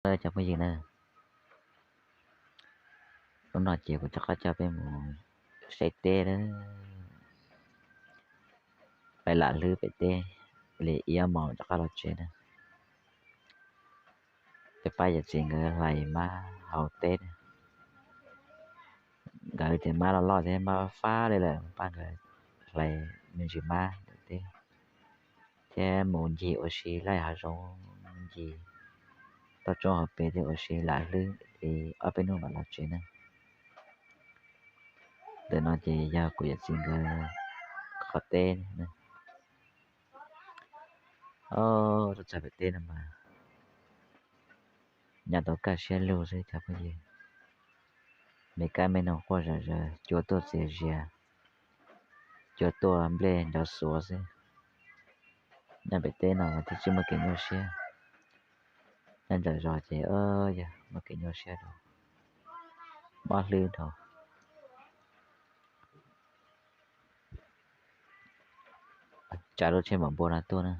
Cov phooj ywg na, hnub no ces kuv rov qab coj peb mus saib teb na, peb lam hlwb pem teb li ib ob moos rov qab los tsev na. Cov pab yawm txiv nkawd hlais mab hauv teb na, nkawd tias mab loj loj thiab mab fab li lawm, pab nkawd hlais me ntsis mab ntawm teb thiab mus ncig ua si laj hav zoov, ncig toj roob hauv pes thiab ua si lam hlwb li ob peb hnub mam los tsev na. Ntawm no ces yog kuv yawm txiv nkawd qhov teb na. Tuaj txog pem teb no mas nyob tau kaj siab lug xwb cov phooj ywg. Me kab me noog quaj zom zaws, cua tuaj txias zias, cua tuaj nplej nrov xuav xwb. Nyob pem teb no mas thiaj tsis muaj kev nyuaj siab. Nyob nram zos ces yog muaj kev nyuaj siab rau, mob hlwb rau. Tsav lub tsheb mam npua no tuaj na.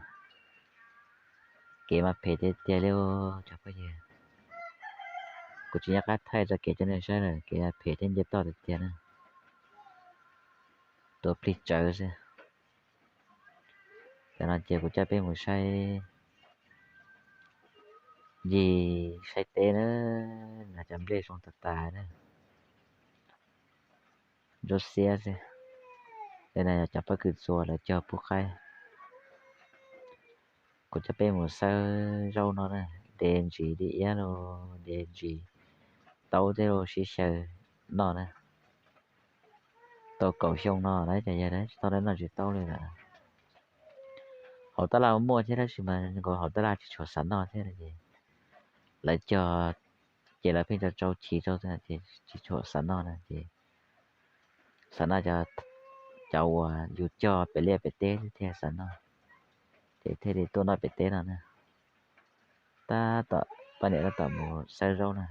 Kev mas phem tiag tiag li cov phooj ywg. Kuv tsis nco qab thaij txoj kev coj nej saib lawm, kev phem thiab nce toj tiag tiag na. Tuaj plig tsawv xwb. Tam no ces kuv coj peb mus saib, ncig saib teb na, cov nplej zoo tas tas na. Ntsuab xiab xwb. Tej no yog cov pob kws txua lawv cog pub qaib. Kuv coj peb mus xawb zaub no na, de ntsis di iab los de ntsis taub tej los sib xyaw noj na. Tau kaum xyoo no na ces yog tsis tau noj ntsis taub li lawm. Hauv tab laj muaj thiab tab sis mas nkaus hauv tab laj tsis tshua xav noj thiab ces lawv cog ces lawv pheej tau tsau chiv rau ces tsis tshua xav noj na ces xav noj cov uas yus cog pem liaj pem teb thiaj xav noj, ces thiaj li tuaj noj pem teb no na. Tab tom poj niam tab tom mus xawb zaub na,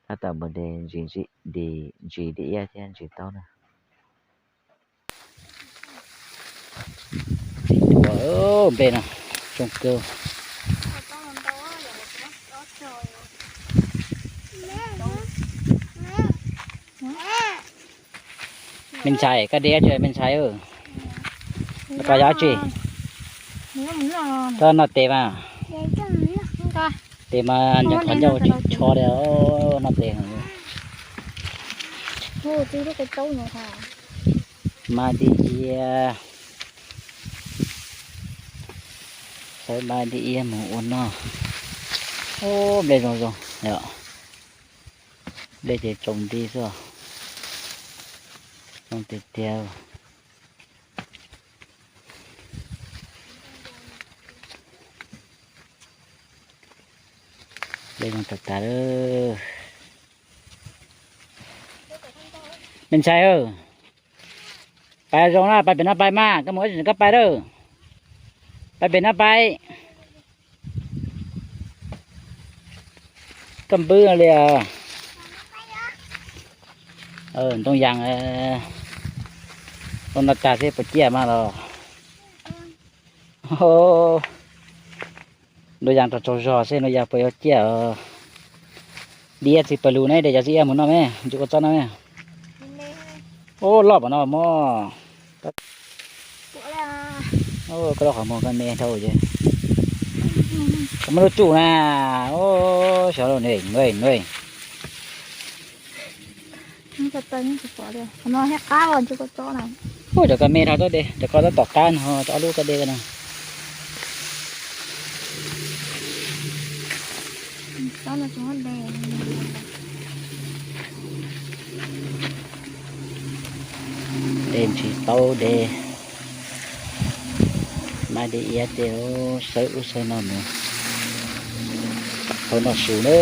tab tom mus de ntsis di iab thiab ntsis taub na. Nplej no zoo kawg. Me ntxhais, koj de dab tsi me ntxhais? Koj kov dab tsi? Koj noj tes mas. Tes mas nyob qhov ncauj tsis tsho li, noj tes. Mab dib iab. Xawb mab dib iab mus ua noj. Ub, nplej zoo zoo yom. Nplej ces tsaus nti xwb. Zoo tiag tiag. Nplej zoo tas tas lawm. Me ntxhais, pais zoo na, pais pem no pais mas, koj mus ua tsis koj pais lawm. Pais pem no pais. Koj npwb li. Ntoo yas, ntoo no tag thiab puas ciaj mas los. Ntoo yas rau tsaug zog xwb, ntoo yas puas yuav ciaj. Diab txiv pawg lug ne, de cov txiv iab mus noj me, ntsis kua txob noj me. Ub, loj pam no mog. Koj lub qhov muag koj me dhau ces. Koj muab lub tsuj na. Ub, xyov lub ne, ne. Ub, cov koj me dhau tod de, cov koj tab tom qab no, ob lub koj de no. De ntsis taub de, mab dib iab tej, xawb ub xawb no mus, tau noj su na.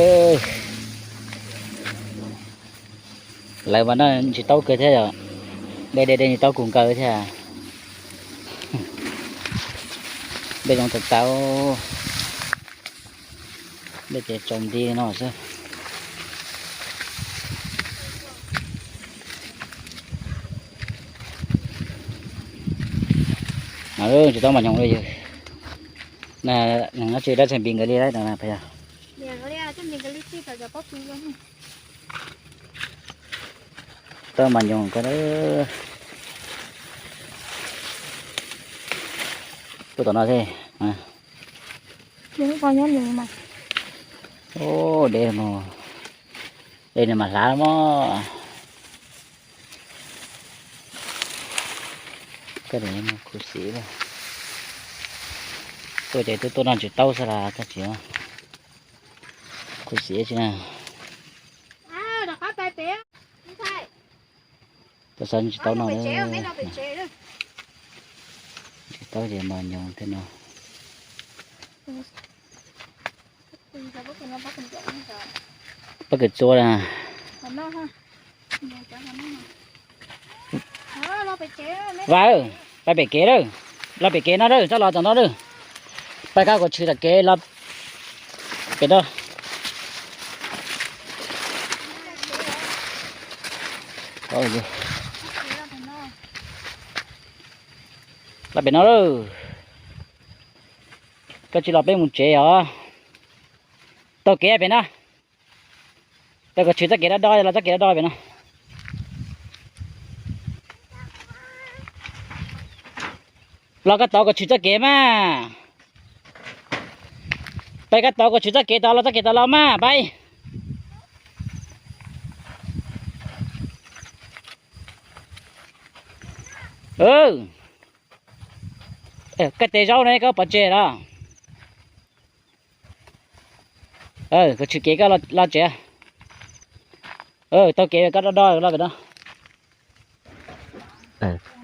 Lawv mas noj ntsis taub kawg thiab yom, de de de ntsis taub kawg nkaus thiab. Nplej zoo tas tas, nplej ces tsaus nti no xwb. Ntsis taub mas nyoos li yog, nyoos dab tsi dab tsi npis nkawd li lawm no na. Tau mas nyoos ko, tuaj tom no thiab. Ub, dej, dej no mas hlav mog. Khuv xim, tuaj ces twb tuaj noj tsis taub xwb las, koj tsis khuv xim tsis na. Tuaj xav tsis taub no, tsis taub ces mas nyoos thiab no. Pob kws txua na. Vas, pais pem kev lawm, los pem kev no lawm, txhob los tom no lawm. Pais koj kuv tshwm tom kev los pem no. Los pem no lawm. Koj tsis los peb mus tsev os. Taug kev pem no. Koj kuv tshwm txoj kev do do, los txoj kev do do pem no. Los koj tod kuv tshwm txoj kev mas. Pais koj tod kuv tshwm txoj kev tod, los txoj kev tod los mas pais. Koj tes zaub ne koj pov tseg los? Kuv tshwm kev koj los tsev. Taug kev koj do do los pem no.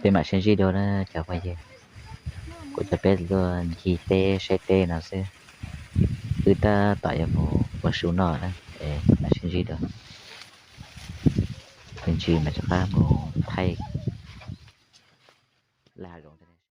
Peb mam sib ntsib dua na cov phooj ywg. Kuv coj peb tuaj ncig teb saib teb no xwb. Wb tab tom yuav mus ua su noj na, es mam sib ntsib dua. Me ntsis mas rov qab mus thaij